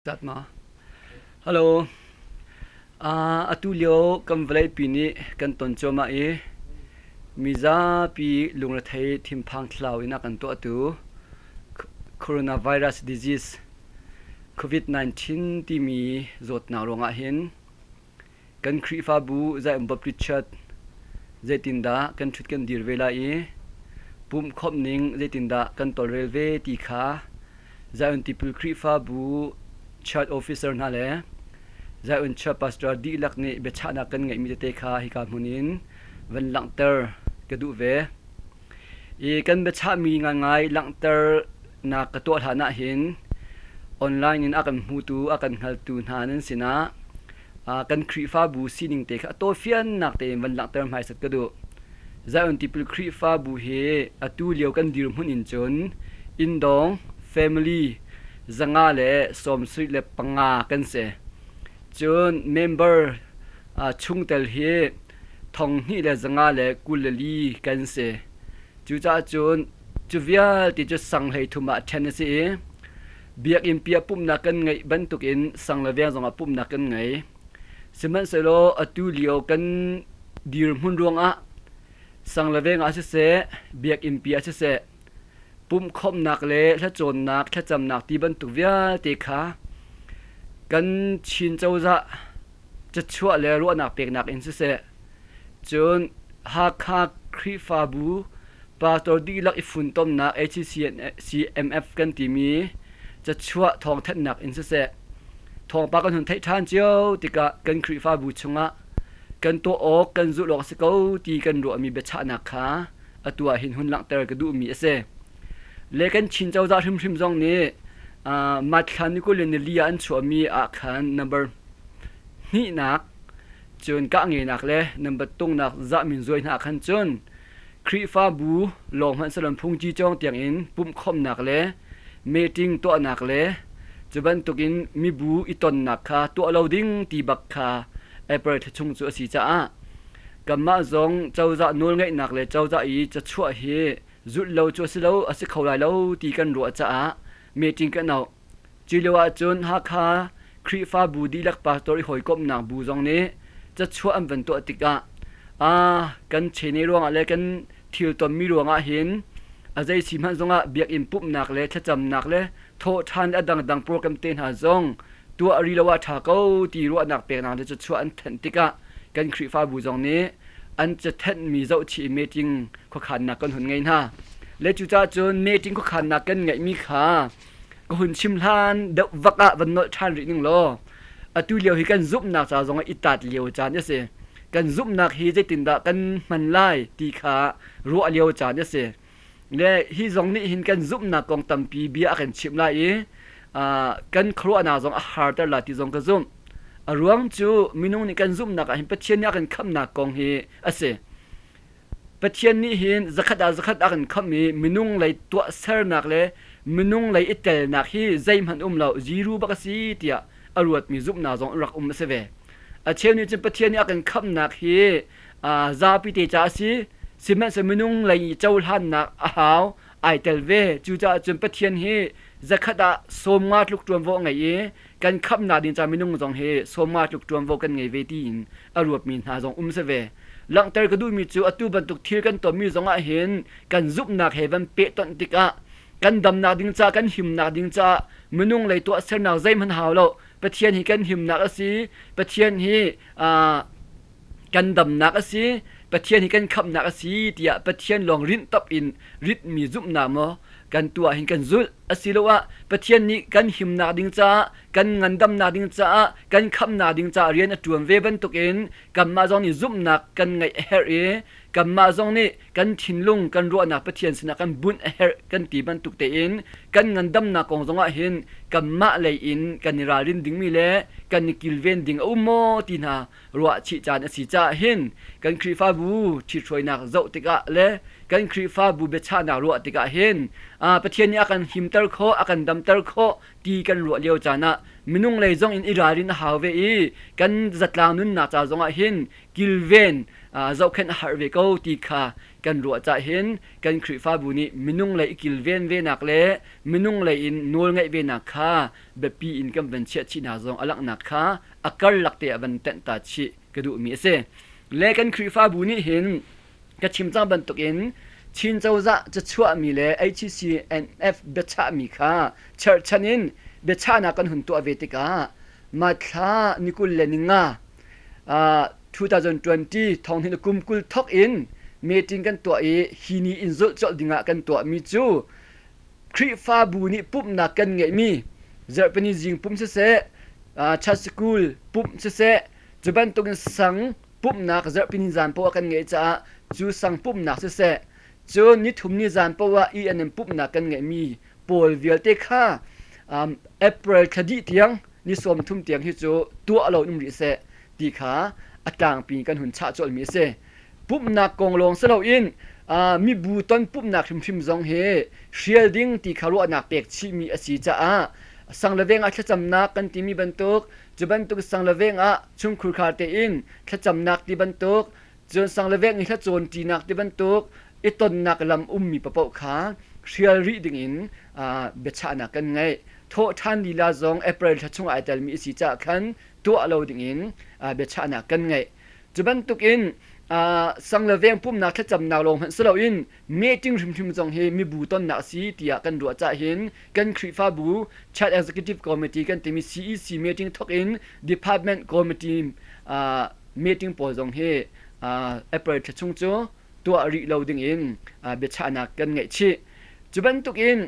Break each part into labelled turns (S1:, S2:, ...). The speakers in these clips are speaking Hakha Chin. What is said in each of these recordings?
S1: Zat ma? Hello. Atu lio kan vawleipi nih kan ton cuahmah i mizapi lungrethei thinphang thlau in a kan tuahtu coronavirus disease COVID-19 timi zawtnak ruangah hin Kan Khrihfabu Zion Baptist Church zeitindah kan ṭhut kan dir ve lai i pumhkhawmh ning zeitindah kan tawlrel ve ti kha Zion Tipil Khrihfabu Church Officer hna le Zion Church Pastor dihlak nih biachahnak kan ngeihmi tete kha hika hmun in van langhter ka duh ve. I kan biachahmi ngaingai langhternak ka tuah hlan ahhin online in a kan hmutu, a kan hngaltu hna nan sinah kan Khrihfabu sining te kha a tawfiannak tein van langhter hmaisat ka duh. Zion Tipil Khrihfabu hi atu lio kan dirhmun in cun inndawng family 175 kan si. Cun member chungtel hi 2324 kan si. Cucaah cun cu vialte cu sang 13 ah ṭhen a si i biakinn pi ah pumhnak kan ngeih bantukin sang le veng zongah pumhnak kan ngei. Sihmanhsehlaw atu lio kan dirhmun ruangah sang le veng ah siseh, biakinn pi ah siseh, pumhkhawmhnak le hlacawnnak, thlacamnak ti bantuk vialte kha kan Chin cozah cachuah le ruahnak peknak in siseh, cun Hakha Khrihfabu pastor dihlak i funtomnak HCMF kan timi cachuah thawngthanhnak in siseh, thawngpang kan hun theih ṭhan cio tikah kan Khrihfabu chungah kan tuah awk kan zulh awk a si ko ti kan ruahmi biachahnak kha atu ah hin hun langhter ka duhmi a si. Le kan Chin cozah hrimhrim zong nih Matthla ni 24 ah an chuahmi ah khan number hnihnak cun kahngenak le number tungnak zahmin zuai hna khan cun Khrihfabu lawng hmanh salon phungci cawng tiangin pumhkhawmhnak le meeting tuahnak le cu bantukin mibu i tonnak kha tuah lo ding ti bak kha April thla chung cu a si caah kanmah zong cozah nawlngeihnak le cozah i cachuah hi zulh lo cu a si lo a si kho lai lo ti kan ruah caah meeting kan auh. Cu lio ahcun Hakha Khrihfabu dihlak pastor i hawikomhnak bu zong nih cachuah an van tuah tikah kan chene ruangah le kan thil tonmi ruangah hin a zei si hmanh zongah biakinn pumhnak le thlacamnak le thawhṭhan le a dangdang program te hna zong tuah rih lo ah ṭha ko ti ruahnak peknak le cachuah an thanh tikah kan Khrihfabu zong nih an cathenhmi zohchih i meeting khuakhannak kan hun ngei hna. Le cucaah cun meeting khuakhannak kan ngeihmi kha ka hun chim hlan deuh vak ah van nolh ṭhan rih ning law atu lio hi kan zumhnak ca zongah i taat lio caan a si. Kan zumhnak hi zeitindah kan hman lai ti kha ruah lio caan a si. Le hi zong nih hin kan zumhnak kong tampi bia a kan chimh lai i kan khuaruahnak zong a harter lai ti zong ka zumh. A ruang cu minung nih kan zumhnak ah hin Pathian nih a kan khamhnak kong hi a si. Pathian nih hin zakhat ah zakhat a kan khamh i minung lei tuahsernak le minung lei i telnak hi zeihmanh um lo zero bak a si tiah a ruatmi zumhnak zong rak um a si ve. A cheu nih cun Pathian nih a kan khamhnak hi zapi te ca a si. Sihmanhsehlaw minung lei i cohlannak a hau ai tel ve. Cucaah cun Pathian hi zakhat ah 50 tluk ṭuanvo a ngei i kan khamhnak ding ca minung zong hi 50 tluk ṭuanvo kan ngei ve tiin a ruatmi hna zong um si ve. Langhter ka duhmi cu atu bantuk thil kan tonmi zong ah hin kan zumhnak he van pehtonh tikah kan damnak ding ca kan himnak ding caah minung lei tuahsernak zeihmanh hau lo Pathian hi kan himnak a si Pathian hi kan damnak a si Pathian hi kan khamhnak a si tiah Pathian lawng rinh top in ritmi zumhnak maw kan tuah hin kan zulh asiloah Pathian nih kan himnak ding caah kan ngandamnak ding caah kan khamhnak ding caah rian a ṭuan ve bantukin kanmah zong nih zumhnak kan ngeih a herh i kanmah zong nih kan thinlung kan ruahnak Pathian sinah kan bunh a herh kan ti bantuk tein kan ngandamnak kong zongah hin kanmah lei in kan i ralrin dingmi le kan i kilven ding a um maw ti hna ruah chih caan a si caah hin kan Khrihfabu ṭhithruainak zoh tikah le Kan Khrihfabu biachahnak ruah tikah hin Pathian nih a kan himter khawh, a kan damter khawh ti kan ruah lio caan ah minung lei zong in i ralrin a hau ve i kan zatlang nunnak ca zongah hin kilven zohkhenh a har ve ko ti kha kan ruah cah hin kan Khrihfabu nih minung lei i kilven venak le minung lei in nawl ngeih venak kha biapi in kan van chiah chih hna zong a langhnak kha a karlak te ah van tenh ta chih ka duhmi a si. Le kan Khrihfabu nih hin ka chim cang bantukin Chin cozah cachuahmi le HCNF biachahmi kha cherhchan in biachahnak kan hun tuah ve tikah Mathla ni 25 2020 thawng hin kum 20 thok in meeting kan tuah i hi ni in zulh colh dingah kan tuahmi cu Khrihfabu nih pumhnak kan ngeihmi zarhpini zing pumh siseh church school pumh siseh cu bantukin sang pumhnak zarhpini zan poah kan ngeih caah cu sang pumhnak siseh cun nithum ni zan poah ENM pumhnak kan ngeihmi pawl vialte kha April thla dih tiang ni 30 tiang hi cu tuah lo um rih seh ti kha a tlangpi kan hun chah colhmi a si. Pumhnak kong lawng si loin mibu ton pumhnak hrimhrim zong hi hrial ding ti kha ruahnak pek chihmi a si caah sang le veng ah thlacamnak kan timi bantuk cu bantuk sang le veng ah chungkhur khar tein thlacamnak ti bantuk cun sang le veng i hlacawn ṭinak ti bantuk i tonnak lam ummi paoh kha hrial rih dingin biachahnak kan ngeih. Thawh ṭhan lila zong April thla chungah ai telmi a si caah khan tuah lo dingin biachahnak kan ngeih. Cu bantukin sang le veng pumnak thlacamnak lawng hmanh si loin meeting hrimhrim zong hi mibu tonnak a si tiah kan ruah cah hin kan Khrihfabu Child Executive Committee kan timi CEC meeting thawk in Department Committee meeting pawl zong hi April thla chung cu tuah rih lo dingin biachahnak kan ngeih chih. Cu bantukin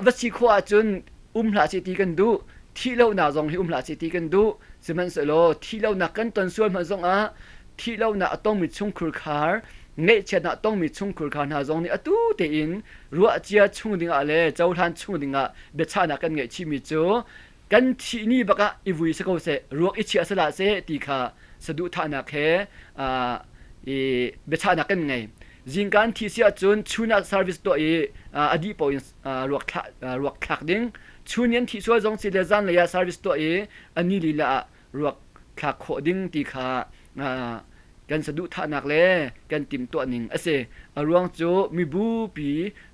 S1: va si khawh ahcun um hlah seh ti kan duh. Thihlohnak zong hi um hlah seh ti kan duh. Sihmanhsehlaw thihlohnak kan ton sual hmanh zongah thihlohnak a tongmi chungkhur khar ngeihchiatnak a tongmi chungkhur khar hna zong nih atu tein ruahcia chung dingah le cohlan chung dingah biachahnak kan ngeih chihmi cu kan thih ni bak ah i vui si ko seh ruak i chiah sala seh ti kha saduhthahnak he i biachahnak kan ngei. Zingka an thih si ahcun chun ah service tuah i a dih paoh in ruak ruak thlak ding. Chun i an thih sual zong si le zanlei ah service tuah i a ni lila ah ruak thlak khawh ding ti kha kan saduhthahnak le kan timhtuah ning a si. A ruang cu mibupi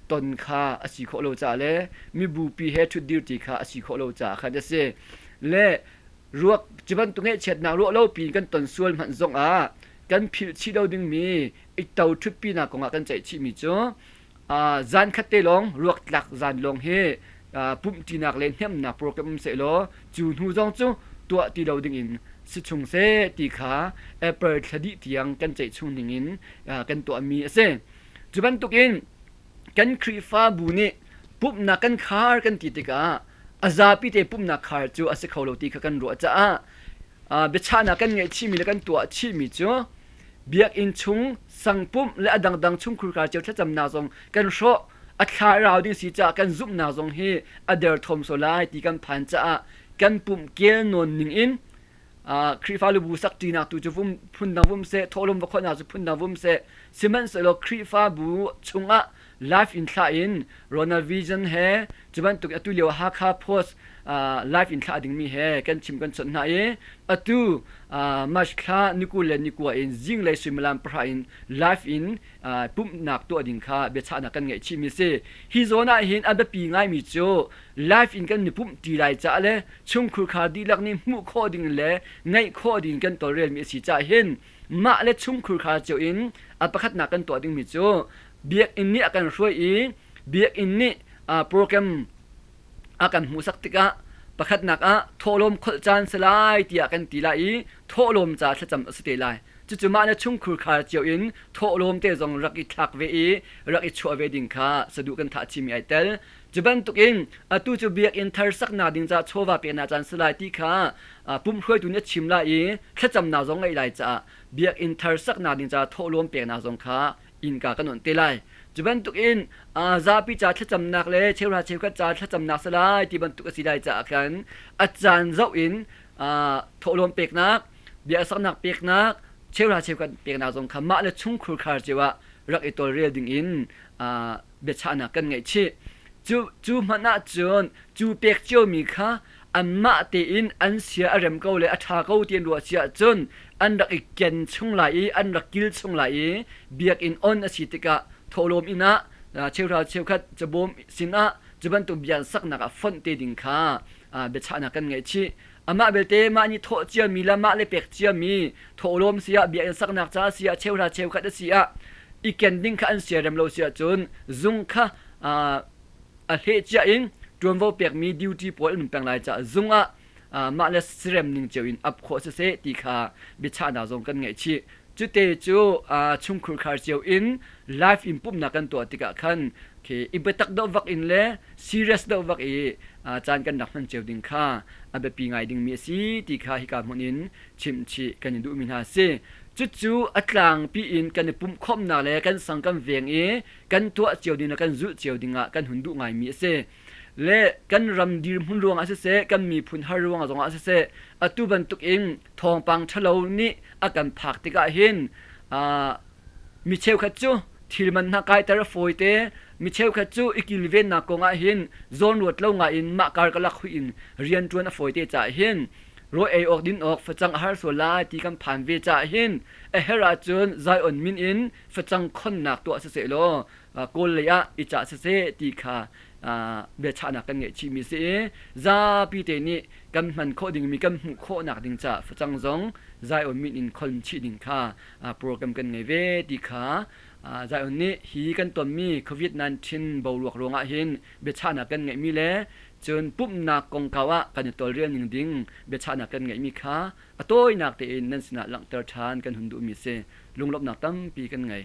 S1: ton kha a si khawh lo caah le mibupi he ṭhutdir ti kha a si khawh lo caah khan a si. Le ruak cu bantuk ngaihchiatnak ruah lo piin kan ton sual hmanh zongah kan philh chih lo dingmi i to ṭhutpinak kongah kan ceih chihmi cu zan khat te lawng ruak tlak zan lawng hi pumhṭinak le hnemhnak program um sehlaw cu hnu zong cu tuah ti lo dingin si chung seh ti kha April thla dih tiang kan ceih chung ningin kan tuahmi a si. Cu bantukin kan Khrihfabu nih pumhnak kan khar kan ti tikah a zapi te pumhnak khar cu a si kho lo ti kha kan ruah caah biachahnak kan ngeih chihmi le kan tuah chihmi cu biakinn chung sangpumh le a dangdang chungkhur cio thlacamnak zong kan hrawh a thla rau ding si caah kan zumhnak zong hi a derthawm so lai ti kan phan caah kan pumh kel nawn ning in Khrihfa lubu sak ṭinak tu cu vum phundang vum seh thawhlawm va khawhnak cu phundang vum seh sihmanhsehlaw Khrihfabu chungah live in thlah in Ronald Vision he cu bantuk atu lio Hakha Post live in thlah dingmi he kan chim kan chawnh hna i atu March thla ni 20 le ni 9 in zinglei suimilam 10 in live in pumhnak tuah ding kha biachahnak kan ngeih chihmi a si. Hi zawn ah hin a biapi ngaimi cu live in kan i pumh ṭi lai caah le chungkhur khar dihlak nih hmuh khawh ding le ngaih khawh ding kan tawlrelmi a si caah hin mah le chungkhur khar cio in a pakhatnak kan tuah dingmi cu biakinn nih a kan hruai i biakinn nih program a kan hmuhsak tikah pakhatnak ah thawhlawm kholh caan si lai tiah kan ti lai i thawhlawm ca thlacam a si te lai. Cucu mah na chungkhur khar cio in thawhlawm te zong rak i thlak ve i rak i chuah ve ding kha saduh kan thah chihmi ai tel. Cu bantukin atu cu biakinn thar saknak ding caah chawva peknak caan si lai ti kha pumhruaitu nih a chim lai i thlacamnak zong ngeih lai caah biakinn thar saknak ding caah thawhlawm peknak zong kha innka kan onh te lai. Cu bantukin zapi ca thlacamnak le cheuhra cheukhat ca thlacamnak si lai ti bantuk a si lai caah khan a caan zoh in thawhlawm peknak, biasaknak peknak, cheuhra cheukhat peknak zong kha mah le chungkhur khar cio ah rak i tawlrel ding in biachahnak kan ngeih chih. Cu cu hmanh ahcun cu pek ciomi kha anmah tein an sia a rem ko le a ṭha ko ti an ruah si ahcun an rak i ken chung lai i an rak kil chung lai i biakinn on a si tikah thawhlawm inn ah cheuhra cheukhat cabawm sinah cu bantuk bia saknak ah fonh te ding kha biachahnak kan ngeih chih. Amah belte mah nih thawh ciami le mah le pek ciami thawhlawm si ah biakinn saknak ca si ah cheuhra cheukhat a si ah i ken ding kha an siarem lo si ahcun zung kha a hleh cia in ṭuanvo pekmi duty pawl an um peng lai caah zung ah mah le sirem ning cio in ap khawh siseh ti kha biachahnak zong kan ngeih chih. Cute cu chungkhur khar cio in live in pumhnak kan tuah tikah khan khi i biatak deuh vak in le serious deuh vak i caan kan rak hman cio ding kha a biapi ngai dingmi a si ti kha hika hmun in chimh chih kan i duhmi hna a si. Cucu a tlangpi in kan i pumh khawmhnak le kan sang kan veng i kan tuah cio ding le kan zulh cio ding ah kan hun duh ngaimi a si. Le kan ram dirhmun ruangah siseh, kan miphun har ruangah zongah siseh, atu bantuk in thawngpang ṭhalo nih a kan phak tikah hin mi cheukhat cu thil man hna kaiter a fawite, mi cheukhat cu i kilvennak kong ah hin zawnruat lo ngai in mah karkalak huih in rianṭuan a fawite caah hin rawl ei awk din awk facang a har sual lai ti kan phan ve caah hin a herh ahcun Zion min in facang khonnak tuah siseh law Kawl lei ah i cah siseh ti kha biachahnak kan ngeih chihmi si i zapi te nih kan hman khawh dingmi kan hmuh khawhnak ding caah facang zong Zion min in khon chih ding kha program kan ngei ve ti kha Zion nih hi kan tonmi COVID-19 boruak ruangah hin biachahnak kan ngeihmi le cun pumhnak kongkau ah kan i tawlrel ning ding biachahnak kan ngeihmi kha a tawinak tein nan sinah langhter ṭhan kan hun duhmi si. Lunglawmhnak tampi kan ngei.